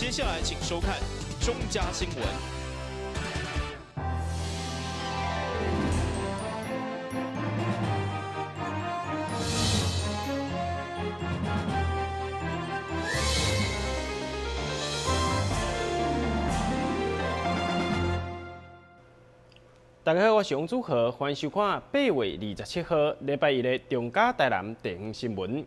接下來請收看中嘉新聞。大家好，我是王祖豪，歡迎收看8月27號禮拜一的中嘉台南地方新聞。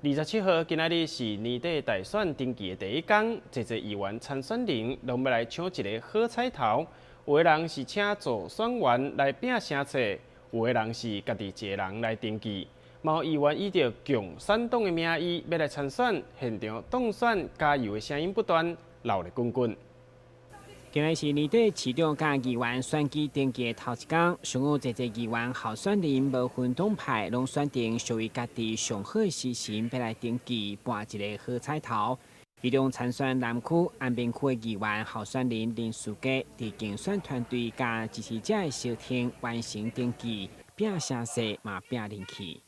27號今仔日是年底大選登記的第一天，濟濟議員參選人攏欲來搶一个好彩頭。有的人是請助選員來拼聲勢，有的人是家己一个人來登記。嘛有議員以著共產黨的名義欲來參選，現場當選加油的聲音不斷，鬧熱滾滾。今日是年底市長佮議員選舉登記的頭一工，上午濟濟議員候選人無分黨派，攏選定屬於家己上好的時辰，欲來登記，博一個好彩頭。其中參選南區、安平區的議員候選人林士傑，佇競選團隊佮支持者的相挺完成登記，拼聲勢嘛拼人氣。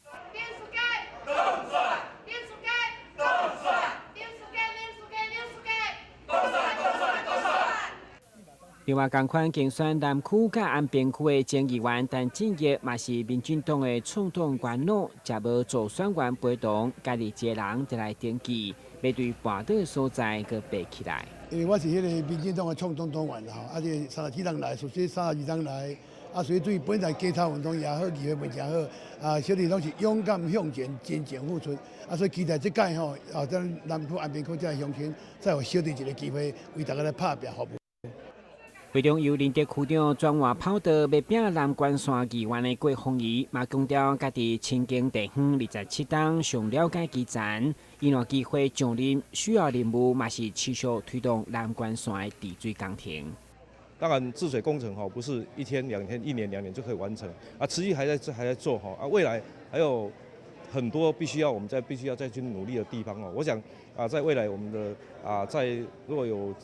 另外，仝款競選南區佮安平區的前議員陳進義，嘛是民進黨的創黨元老，也無助選員陪同，家己一个人就來登記，欲對跋倒所在閣爬起來。因為我是彼个民進黨的創黨黨員啦，吼，啊，這37人來，屬實32人來，啊，所以對本來街頭運動也好，議會問題也好，啊，小弟攏是勇敢向前，真情付出，啊，所以期待這屆吼，啊，咱南區、安平區這鄉親再予小弟一个機會，為大家來拍拚服務。會中由林德區長轉換跑道，欲拼南關山議員的郭鳳儀，嘛強調家己親近地方27冬，上了解基層，伊若機會上任，需要任務嘛是持續推動南關山的治水工程。當然，治水工程吼，不是一天兩天、一年兩年就可以完成，啊，持續還在做吼，啊，未來還有很多必須要我們在必須要再去努力的地方哦。我想啊，在未來我們的啊，在如果有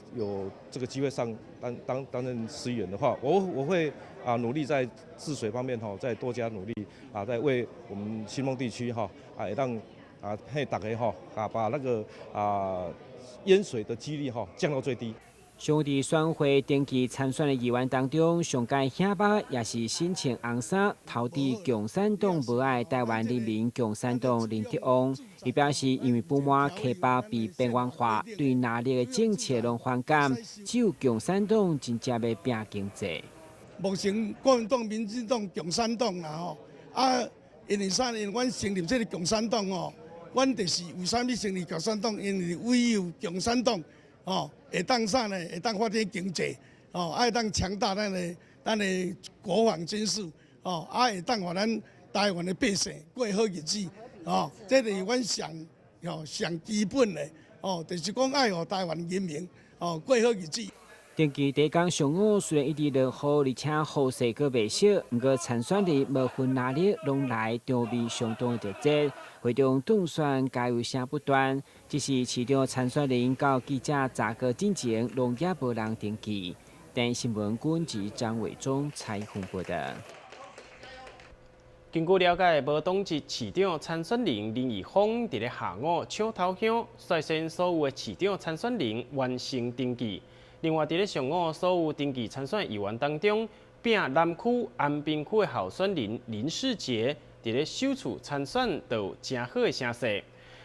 這個機會上擔任市議員的話，我會啊努力在治水方面吼，再多加努力啊，在為我們新豐地區哈啊，會當啊嘿大家吼啊把那個啊淹水的幾率哈降到最低。上佇選會登記參選的議員當中，上屆顯目也是身穿紅衫、投佇共產黨無愛台灣人民共產黨林德旺，伊表示因為不滿溪北被邊緣化，對藍綠的政策攏反感，只有共產黨真正欲拼經濟。目前國民黨、民進黨、共產黨啦吼，啊，因為啥？因為阮成立這个共產黨吼，阮就是為啥物成立共產黨？因為唯有共產黨。哦，會當啥呢？會當發展經濟，哦，啊會當強大咱的國防軍事，哦，啊會當予咱台灣的百姓過好日子，哦，這就是阮上哦上基本的，哦，就是講愛予台灣人民哦過好日子。登記第一工上午雖然一直落雨，而且雨勢閣袂小，毋過參選人無分藍綠，攏來場面相當熱熱。會中當選加油聲不斷，只是市長參選人到記者查過進前，攏猶無人登記。台新聞軍及張偉忠採訪報導。根據了解，無黨籍市長參選人林義峰佇咧下午搶頭香，率先所有的市長參選人完成登記。另外，佇咧上午所有登記參選議員當中，拼南區、安平區的候選人林世傑，佇咧首次參選就有誠好的聲勢。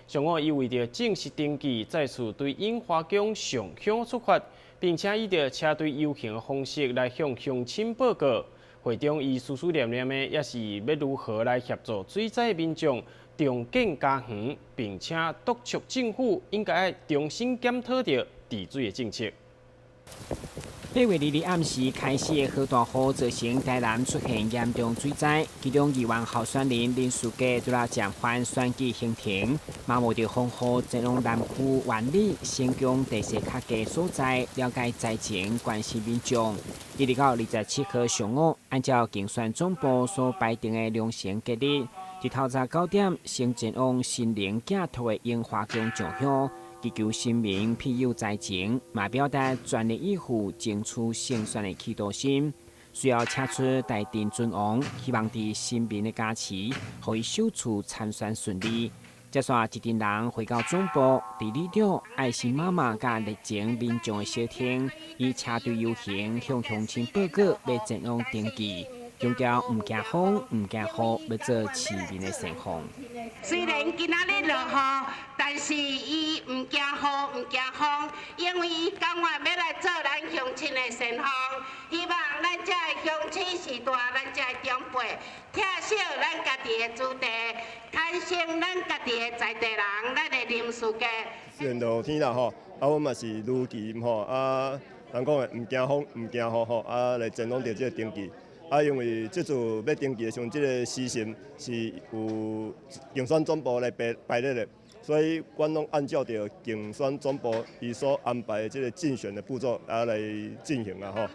上午，伊為著正式登記，再次對櫻花宮上香出發，並且以著車隊遊行的方式來向鄉親報告。會中，伊思思念念的，也是欲如何來協助水災民眾重建家園，並且督促政府應該愛重新檢討著治水的政策。8月2日暗時開始的豪大雨，造成台南出現嚴重水災。其中議員候選人林士傑拄仔暫緩選舉行程，嘛冒著風雨前往南區萬里、新疆地勢較低所在，了解災情，關心民眾。一直到27號上午，按照競選總部所排定的流程隔日，佇透早9點，先前往神靈寄託的櫻花宮上香。祈求神明庇佑災情，嘛表達全力以赴爭取勝選的企圖心。隨後請出大鎮尊王，希望佇神明的加持，予伊首次參選順利。接煞一陣人回到總部，伫里長愛心媽媽佮熱情民眾的相挺，以車隊遊行向鄉親報告，欲前往登記，強調毋驚風，毋驚雨，欲做市民的先鋒。雖然今仔日落雨，但是伊毋驚雨，毋驚風，因為伊甘願欲來做咱鄉親的先鋒。希望咱遮的鄉親序大，咱遮的長輩，疼惜咱家己的子弟，牽成咱家己的在地人，咱的林書記。雖然落雨天啦吼，啊，阮嘛是如期吼，啊，人講的毋驚風，毋驚雨吼，啊，來前往著這個登記。啊，因為這次欲登記的時陣，這個時辰是有競選總部來排排列的，所以阮攏按照著競選總部伊所安排的這個競選的步驟啊來進行啦吼。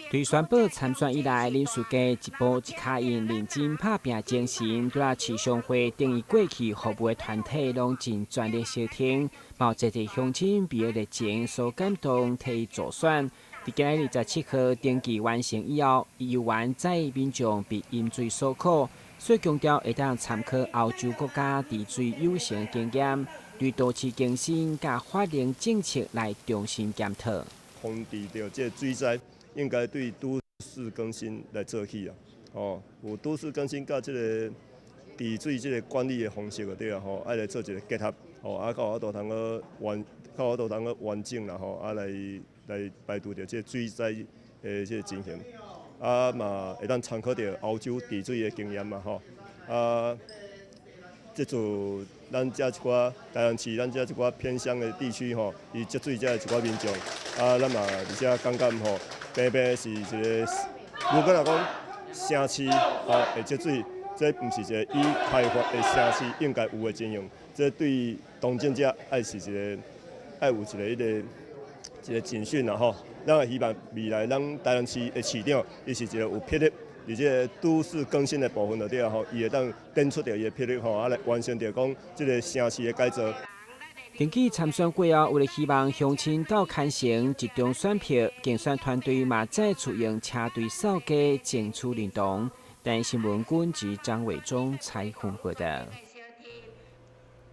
對宣布參選以來，林書記一步一跤印，認真拍拚精神，對啊市商會等伊過去服務的團體攏盡全力相挺，嘛有濟濟鄉親被伊熱情所感動，替伊助選。佇今日27號登記完成以後，伊猶原知民眾被淹水所苦，所以強調會當參考歐洲國家治水有成經驗，對都市更新佮法令政策來重新檢討。防治著這個水災，應該對都市更新來做起啊！哦，有都市更新佮這個治水這個管理的方式就對啊，吼，愛來做一個結合，吼，啊，較有法度通閣完，較有法度通閣完整啦，吼，啊來來排除著這個水災的這個情形，啊嘛會當參考著歐洲治水的經驗嘛，吼，啊，這次咱遮一寡台南市，咱遮一寡偏鄉的地區吼，伊積水遮的一寡民眾，啊，咱嘛而且感覺吼，平平是一個，如果若講城市吼會積水，這毋是一個已開發的城市應該有的情形，這對當政者愛是一個愛有一個彼個一個警訊啦吼。咱也希望未來咱台南市的市長，伊是一個有魄力，佇這個都市更新的部分內底吼，伊會當展出著伊的魄力吼，啊來完成著講這個城市的改造。登記參選過後，為了希望鄉親鬥牽成集中選票，競選團隊嘛再次用車隊掃街爭取認同。台視新聞軍及張偉忠採訪報導。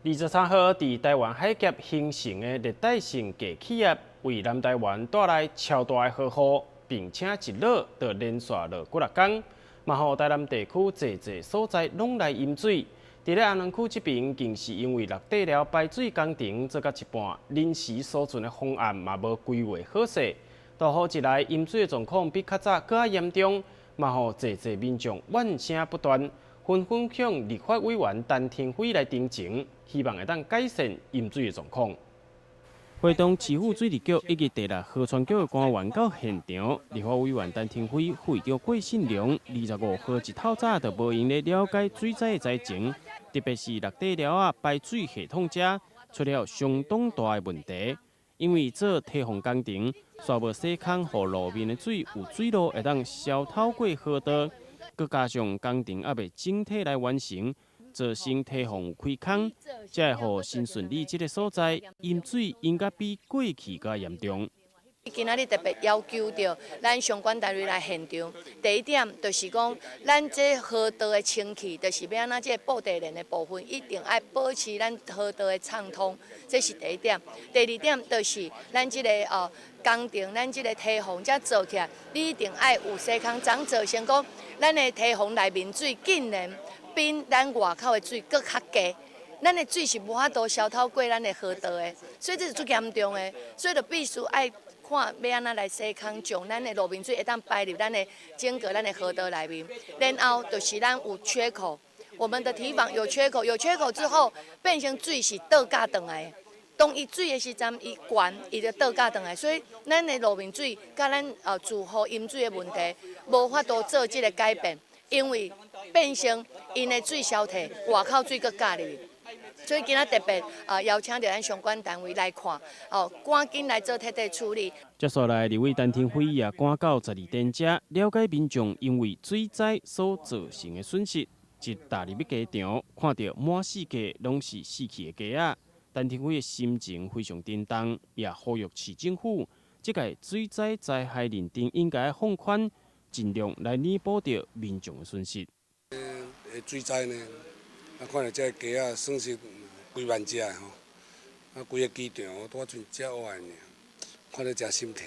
23號，佇台灣海峽形成的熱帶性低氣壓，為南台灣帶來超大的豪雨，並且一落就連續落幾若工，嘛予台南地區濟濟所在攏來淹水。佇咧安南區這邊，更是因為搦地寮排水工程做到一半，臨時疏浚的方案嘛無規劃好勢，大雨一來，淹水的狀況比較早閣較嚴重，嘛予濟濟民眾怨聲不斷，紛紛向立法委員陳亭妃來陳情，希望會當改善淹水的狀況。花東市府水利局以及第六河川局的官員到現場，立法委員陳亭妃、副議長郭信良，25號一透早就無閒咧了解水災的災情，特別是搦地寮仔排水系統遮出了相當大的問題，因為做堤防工程，煞無洗空，予路面的水有水路會當消透過河道，閣加上工程猶未整體來完成。造成堤防有開空，才會予新順里這個所在淹水應該比過去閣較嚴重。今仔日特別要求著咱相關單位來現場。第一點就是講，咱這河道的清氣，就是欲按怎這個布地連的部分，一定愛保持咱河道的暢通，這是第一點。第二點就是咱這個工程，咱這個堤防才做起來，你一定愛有洗空，怎造成講咱的堤防內面水竟然比咱外口的水閣較低，咱的水是無法度消透過咱的河道的，所以這是足嚴重的，所以就必須愛看欲按怎來洗空，將咱的路面水會當排入咱的整個咱的河道內面，然後就是咱有缺口，我們的堤防有缺口，有缺口之後變成水是倒架轉來的。當伊水的時陣，伊懸，伊就倒架轉來，所以咱的路面水佮咱住戶淹水的問題，無法度做這個改變。因為變成𪜶的水消退，外口水閣加入去，所以今仔特別邀請著咱相關單位來看，哦，趕緊來做徹底處理。接下來，立委陳亭妃也趕到12點遮，了解民眾因為水災所造成的損失。一踏入去雞場，看著滿四界攏是死去的雞仔，陳亭妃的心情非常沉重，也呼籲市政府，這屆水災災害認定應該放寬。盡量來彌補著民眾的損失。水災呢，啊，看著這個雞仔損失幾萬隻的吼，啊，規个機場拄仔剩隻烏爾，看得誠心疼。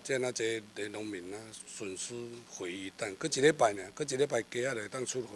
這若這個農民啊，損失毀於一旦，閣一禮拜爾，閣一禮拜雞仔就會當出貨，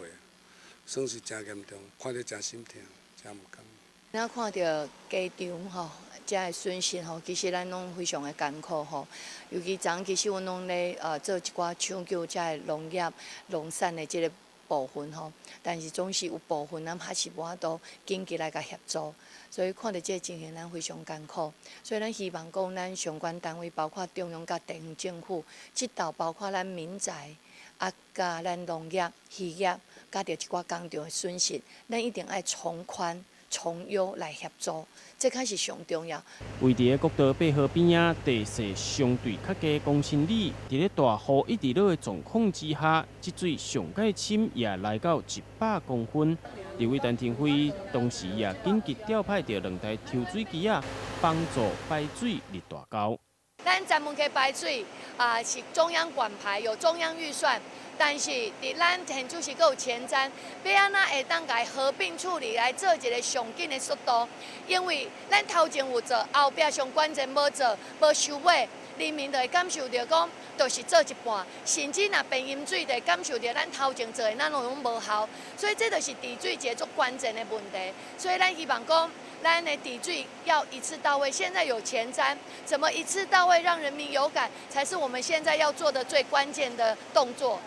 算是誠嚴重，看得誠心疼，誠毋甘。咱看著雞場吼，遮的損失吼，其實咱攏非常的艱苦吼。尤其昨昏其實阮攏咧做一寡搶救遮的農業、農產的這个部分吼，但是總是有部分咱還是無法度緊急來共協助，所以看著這个情形，咱非常艱苦。所以咱希望講，咱相關單位，包括中央佮地方政府，這道包括咱民宅，啊，佮咱農業、漁業，佮著一寡工廠的損失，咱一定愛從寬、從優來協助，這較是上重要。位佇咧國道8號邊仔，地勢相對較低公頃里，佇咧大雨一直落的狀況之下，積水上蓋深也來到100公分。立委陳亭妃當時也緊急調派著兩台抽水機仔，幫助排水入大溝。咱閘門溪排水啊，是中央管排，有中央預算。但是佇咱縣主是閣有前瞻，欲按怎會當共伊合併處理來做一个上緊的速度？因為咱頭前有做，後壁上關鍵無做，無收尾，人民就會感受著講，就是做一半，甚至若變飲水，就會感受著咱頭前做的咱攏攏無效，所以這就是治水一个足關鍵的問題。所以咱希望講，咱的治水要一次到位。現在有前瞻，怎麼一次到位讓人民有感，才是我們現在要做的最關鍵的動作。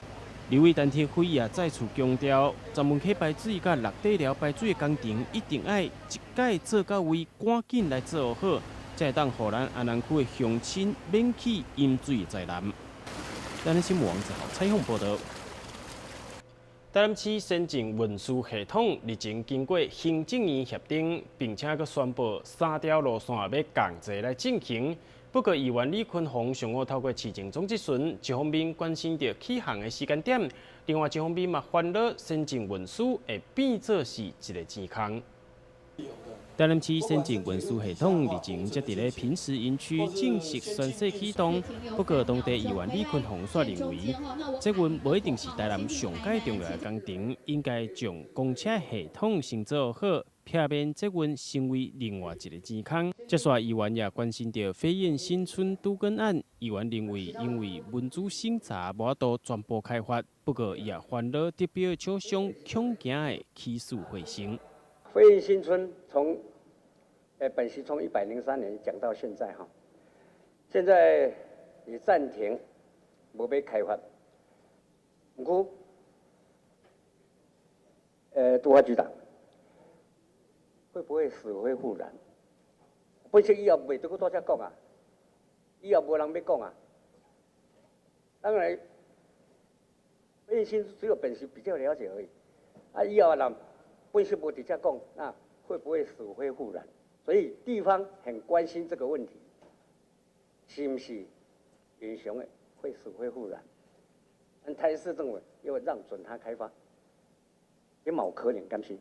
立委陳亭妃也再次強調，閘門溪排水佮六底寮排水的工程，一定愛一擺做到位，趕緊來做好，才會當予咱安南區的鄉親免去飲水災難。台南新聞王子豪採訪報導。台南市先進運輸系統日前經過行政院協定，並且閣宣布三條路線欲仝齊來進行。不過，議員李坤宏上午透過市政總質詢，一方面關心著起航的時間點，另外一方面嘛煩惱先進運輸會變做是一个錢空。台南市先進運輸系統日前才佇咧坪石營區正式宣誓啟動，不過當地議員李坤宏煞認為，捷運無一定是台南上蓋重要的工程，應該將公車系統先做好，避免捷運成為另外一个錢空。接續議員也關心著飛雁新村都更案，議員認為因為文資審查無法度全部開發，不過伊也煩惱得標廠商恐驚會起死回生。飛雁新村從本是從103年講到現在哈，現在也暫停，無欲開發。毋過，都發局長會不會死灰復燃？本身以後袂得閣大家講啊，以後無人欲講啊。當然，飛雁新村只有本身比較了解而已。啊，以後人本身無佇遮講，那會不會死灰復燃？所以地方很關心這個問題，是毋是遠雄的會死灰復燃？但台市政府又讓准他開發，也有可能敢是。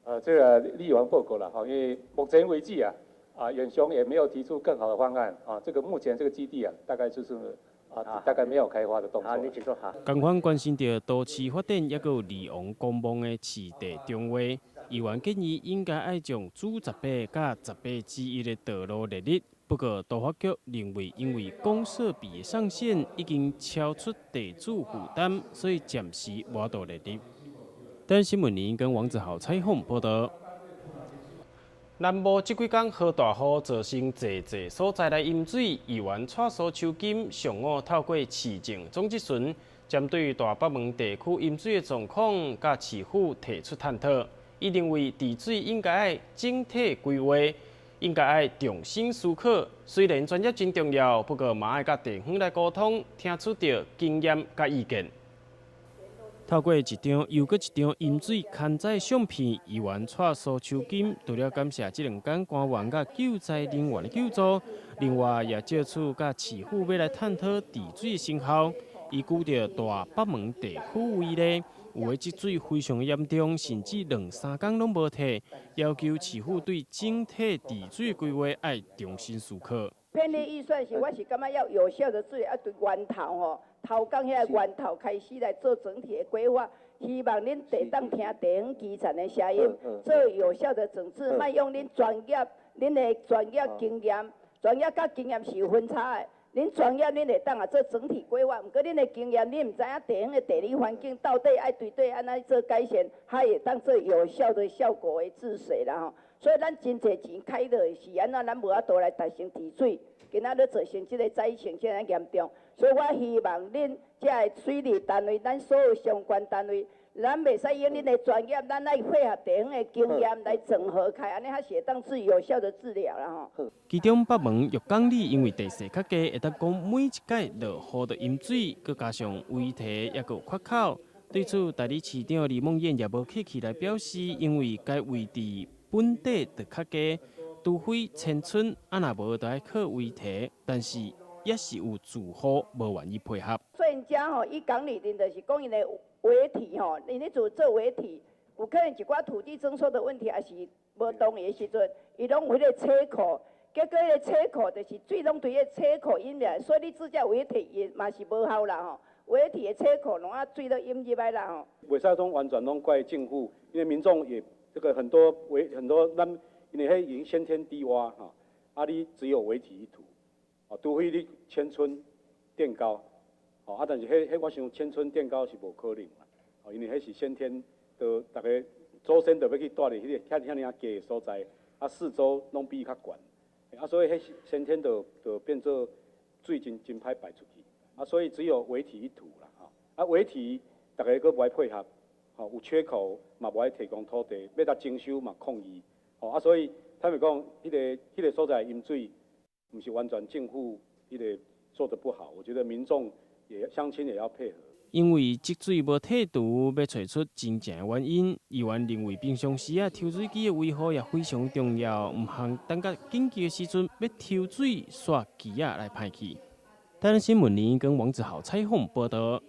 這個立委報告了哈，因為目前為止啊，遠雄也沒有提出更好的方案啊。這個目前這個基地啊，大概就是啊，大概沒有開發的動作。好，你請坐好。仝款關心著都市發展，抑閣有離王公墓的市地重劃，議員建議應該愛將主18佮18之一的道路列入。不過都發局認為，因為公設比的上限已經超出地主負擔，所以暫時無法度列入。台新聞林跟王子豪採訪報導。南部這幾工落大雨，造成濟濟所在來淹水。議員蔡蘇秋金上午透過市政總質詢，針對大北門地區淹水的狀況，佮市府提出探討。伊認為治水應該愛整體規劃，應該愛重新思考。雖然專業真重要，不過嘛愛佮地方來溝通，聽取著經驗佮意見。透過一張又閣一張淹水勘災相片，議員蔡蘇秋金除了感謝這兩工官員佮救災人員的救助，另外也借此佮市府欲來探討治水的成效。伊舉著大北門地區為例，有的積水非常嚴重，甚至兩三工攏無退，要求市府對整體治水規劃愛重新思考。編列預算時，我是感覺要有效的治理，啊，對源頭吼，頭江遐個源頭開始來做整體的規劃，希望恁會當聽地方基層的聲音，做有效的整治，莫用恁專業、恁的專業經驗，專業佮經驗是有分差的。恁專業恁會當啊做整體規劃，毋過恁的經驗，恁毋知影地方的地理環境到底愛對佗按怎做改善，才會當做有效的效果的治水啦吼。所以咱真濟錢開落是按怎，咱無法度來達成治水，今仔日造成這个災情遮爾嚴重。所以我希望恁這个水利單位，咱所有相關單位，咱袂使用恁的專業，咱愛配合地方的經驗來整合開，按呢才是會當最有效的治療啦吼。其中北門浴港里因為地勢較低，會當講每一屆落雨就淹水，閣加上圍堤抑閣有缺口。對此，代理市長李孟諺也無客氣來表示，因為該位置本地就較低，除非遷村，啊若無就愛靠圍堤，但是也是有住戶無願意配合。所以遮吼，伊港裡面就是講𪜶的圍堤吼，𪜶咧做做圍堤，有可能一寡土地徵收的問題，也是無同意的時陣，伊攏有彼个切口，結果彼个切口就是水攏對彼个切口引來，所以你做這圍堤也嘛是無效啦吼。圍堤的切口攏啊水都引入來啦吼。袂使講完全攏怪政府，因為民眾也這個很多圍很多，咱因為彼已經先天低窪吼，啊你只有圍堤一途，哦，除非你遷村墊高，哦啊，但是彼我想遷村墊高是無可能啦，哦，因為彼是先天，就逐家祖先就欲去蹛佇彼个遐遐爾仔低的所在，啊四周攏比伊較懸，啊所以彼先天就變做水真真歹排出去，啊所以只有圍堤一途啦，吼，啊圍堤逐家閣無愛配合，吼有缺口嘛無愛提供土地，欲共徵收嘛抗議，吼啊所以坦白講，彼个所在淹水，毋是完全政府彼个做得不好，我覺得民眾也鄉親也要配合。因為積水無退除，欲揣出真正的原因。議員認為平常時啊，抽水機的維護也非常重要，毋通等到緊急的時陣欲抽水煞機仔來歹去。台灣新聞林跟王子豪採訪報道。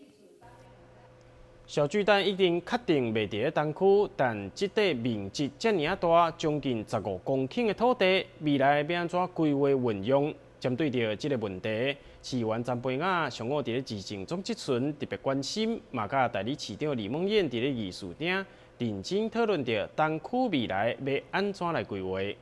小巨蛋已經確定袂佇咧東區，但這塊面積遮爾大，將近15公頃的土地，未來欲按怎規劃運用？針對著這个問題，市議員陳培雅上午佇咧市政總質詢特別關心，嘛佮代理市長李孟諺佇咧議事廳認真討論著東區未來欲按怎來規劃。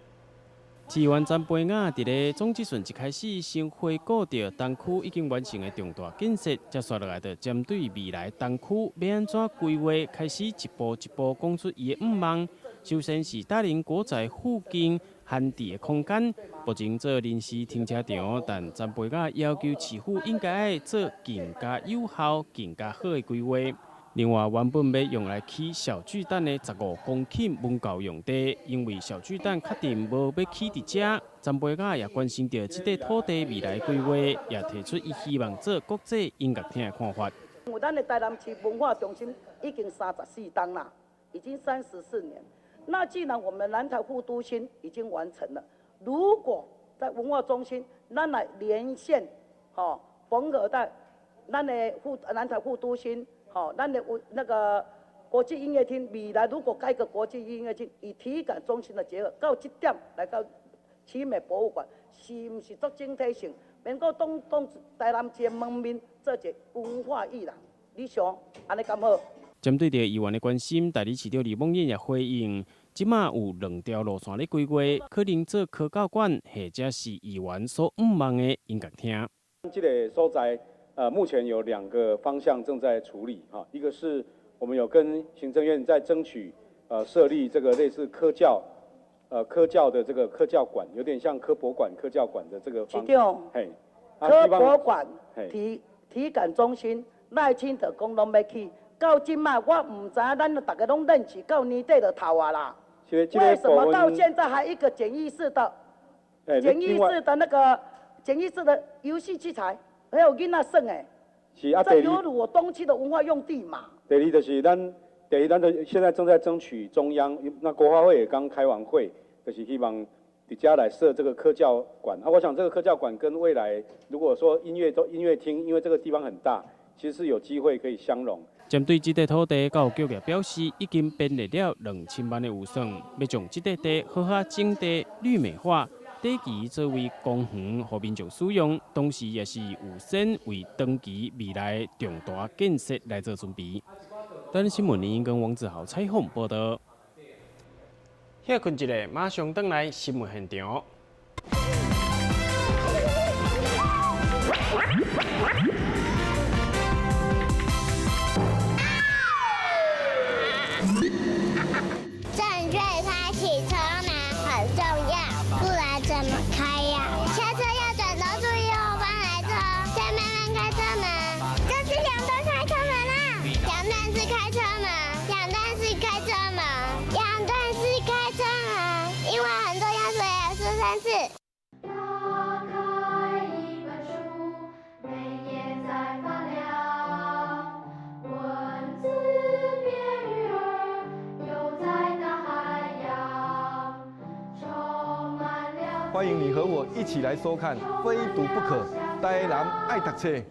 市議員陳培雅佇咧總質詢一開始先回顧著東區已經完成的重大建設，才紲落來就針對未來東區欲按怎規劃，開始一步一步講出伊的願望。首先是大林國宅附近閒置的空間，目前做臨時停車場，但陳培雅要求市府應該愛做更加有效、更加好的規劃。另外，原本欲用來起小巨蛋的15公頃文教用地，因為小巨蛋確定無欲起佇遮，陳培雅也關心著這塊土地未來規劃，也提出伊希望做國際音樂廳的看法。有咱的台南市文化中心已經34冬啦，已經34年。那既然我們南台副都心已經完成了，如果在文化中心，咱來連線，吼，縫合在咱的副南台副都心，吼，咱的那個國際音樂廳，未來如果蓋個國際音樂廳，以體感中心的結合，到這點來到奇美博物館，是毋是做整體性，能夠當當台南市的門面做一個文化藝廊？你想按呢敢好？針對著議員的關心，代理市長李孟諺也回應：這馬有兩條路線咧規劃，可能做科教館，或者是議員所向望的音樂廳。這個所在，目前有兩個方向正在處理，哈，一個是我們有跟行政院在爭取，設立這個類似科教的這個科教館，有點像科博館、科教館的這個方。市長，嘿，科博館、體感中心，賴清德講攏欲起。到這馬我毋知影，咱逐家攏認識到年底就頭啊啦。為什麼到現在還一個簡易式的、簡易式的那個簡易式的遊戲器材，還有囡仔耍的？是啊，這猶如我東區的文化用地嘛。第二就是咱，第二咱就現在正在爭取中央，那國發會也剛開完會，就是希望佇遮來設這個科教館。啊，我想這個科教館跟未來如果說音樂都音樂廳，因為這個地方很大，其實是有機會可以相容。針對這塊土地，教育局也表示，已經編列了2000萬的預算，欲將這塊地好好整地綠美化，短期作為公園予民眾使用，同時也是預先為長期未來重大建設來做準備。等新闻林跟王子豪采访报道。歇困一下，马上转来新闻现场。正确开启车门很重要，不然怎么开呀？下车要转头注意后方来车，再慢慢开车门。这是两段开车门啦，两段式开车门，两段式开车门，两段式开车门，因为很重要，所以要说三次。打开一本书，每页在发亮，文字变鱼儿，游在大海洋，充满了。欢迎你和我一起来收看《非读不可》，台南爱读册。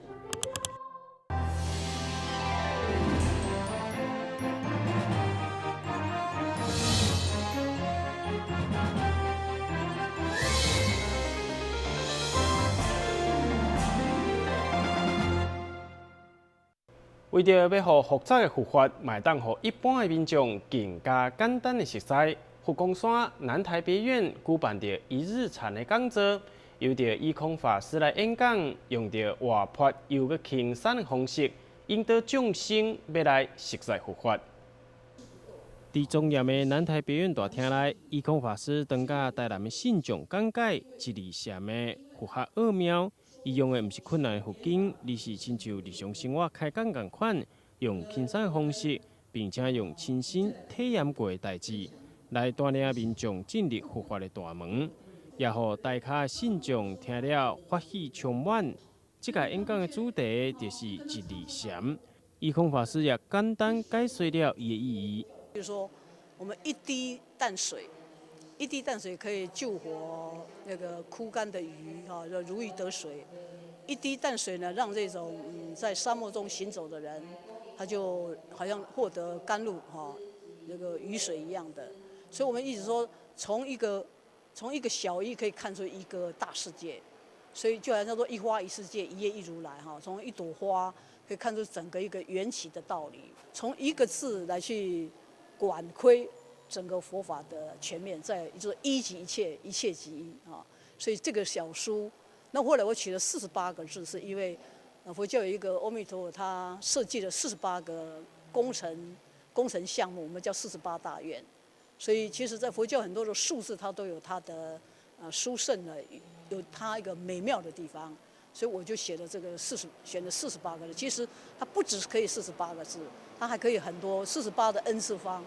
为著欲予复杂的佛法，嘛会当予一般的民众更加简单的熟悉，佛光山南台别院举办著一日禅的讲座，由著以空法师来演讲，用著活泼又阁轻松的方式，引导众生欲来熟悉佛法。伫庄严的南台别院大厅内，以空法师当佮台南的信众讲解一字禅的佛学奥妙。伊用的毋是困难的佛经，而是亲像日常生活开讲仝款，用轻松的方式，并且用亲身体验过的代志，来带领民众进入佛法的大门，也予台跤的信众听了法喜充满。这个演讲的主题就是一字禅，以空法师也简单解说了伊的意义。比如说，我们一滴淡水。一滴淡水可以救活那个枯干的鱼，哈，如鱼得水。一滴淡水呢，让这种在沙漠中行走的人，他就好像获得甘露，哈，那个雨水一样的。所以我们一直说，从一个小一可以看出一个大世界。所以就好像说一花一世界，一叶一如来，哈，从一朵花可以看出整个一个缘起的道理。从一个字来去管窥整个佛法的全面，在就是一即一切，一切即一啊。所以这个小书，那后来我取了48个字，是因为佛教有一个阿弥陀佛，他设计了48个工程项目，我们叫48大愿。所以其实，在佛教很多的数字，它都有它的殊胜的，有它一个美妙的地方。所以我就写了这个选了48个字。其实它不只是可以48个字，它还可以很多48的 n 次方。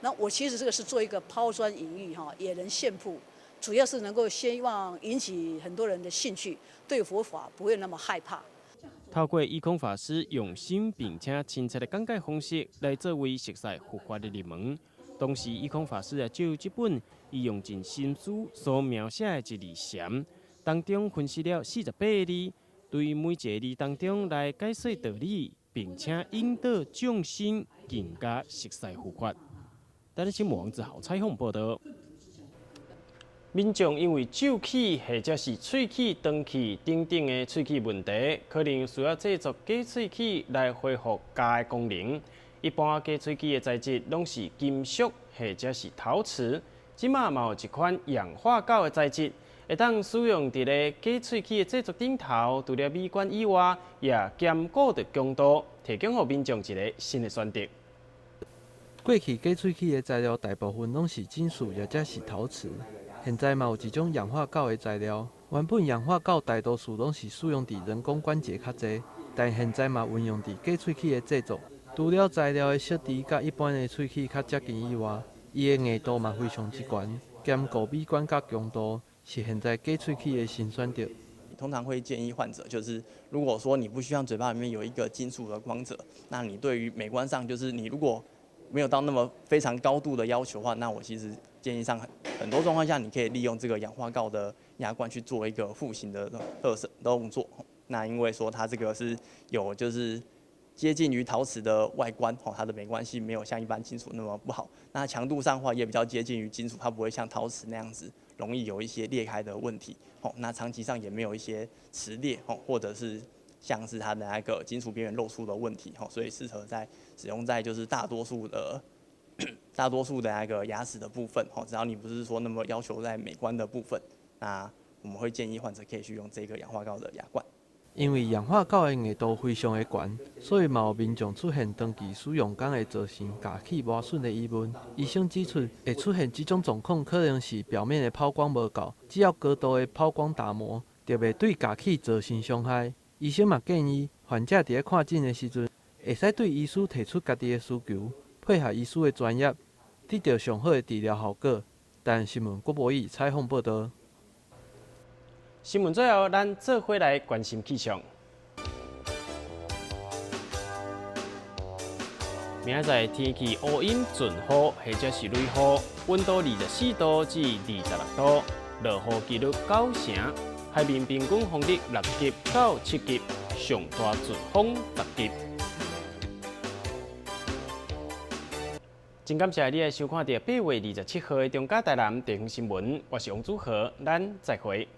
那我其实这个是做一个抛砖引玉哈，野人献曝，主要是能够希望引起很多人的兴趣，对佛法不会那么害怕。透过以空法师用心并且亲切的讲解方式，来作为熟悉佛法的入门。同时，以空法师也借由这本伊用尽心思所描写的一字禅，当中分析了48个字，对每一个字当中来解说道理，并且引导众生更加熟悉佛法。等新闻王子豪采访报道。民众因为蛀齿或者是喙齿长齿等等的喙齿问题，可能需要制作假喙齿来恢复咬的功能。一般假喙齿的材质拢是金属或者是陶瓷，这马嘛有一款氧化锆的材质，会当使用伫咧假喙齿的制作顶头，除了美观以外，也兼顾著强度，提供予民众一个新的选择。过去假喙齿的材料大部分拢是金属，或者是陶瓷。现在嘛有一种氧化锆的材料。原本氧化锆大多数拢是使用伫人工关节较济，但现在嘛运用伫假喙齿的制作。除了材料的设置佮一般的喙齿较接近以外，伊的硬度嘛非常之悬，兼顾美观佮强度，是现在假喙齿的新选择。通常会建议患者，就是如果说你不希望嘴巴里面有一个金属的光泽，那你对于美观上，就是你如果没有到那么非常高度的要求的话，那我其实建议上很多状况下，你可以利用这个氧化锆的牙冠去做一个复形的动作。那因为说它这个是有就是接近于陶瓷的外观，它的美观性没有像一般金属那么不好。那强度上的话也比较接近于金属，它不会像陶瓷那样子容易有一些裂开的问题。那长期上也没有一些瓷裂，或者是像是它的那个金属边缘露出的问题，吼，所以适合在使用在就是大多数的那个牙齿的部分，吼，只要你不是说那么要求在美观的部分，那我们会建议患者可以去用这个氧化锆的牙冠。因為氧化鉻的硬度非常的懸，所以嘛有民眾出現長期使用工會造成咬齒磨損的疑問。醫生指出，會出現這種狀況，可能是表面的拋光無夠，只要高度的拋光打磨，就袂對咬齒造成傷害。醫生嘛建議，患者佇咧看診的時陣，會使對醫師提出家己的需求，配合醫師的專業，得到上好的治療效果。台視新聞郭博義採訪報導。新聞最後，咱做伙來關心氣象。明仔載天氣烏陰陣雨，或者是雷雨，溫度24度至26度，落雨幾率9成，海面平均風力6級到7級，上大陣風10級。真感謝你來收看著8月27號的中嘉台南地方新聞，我是王祖豪，咱再會。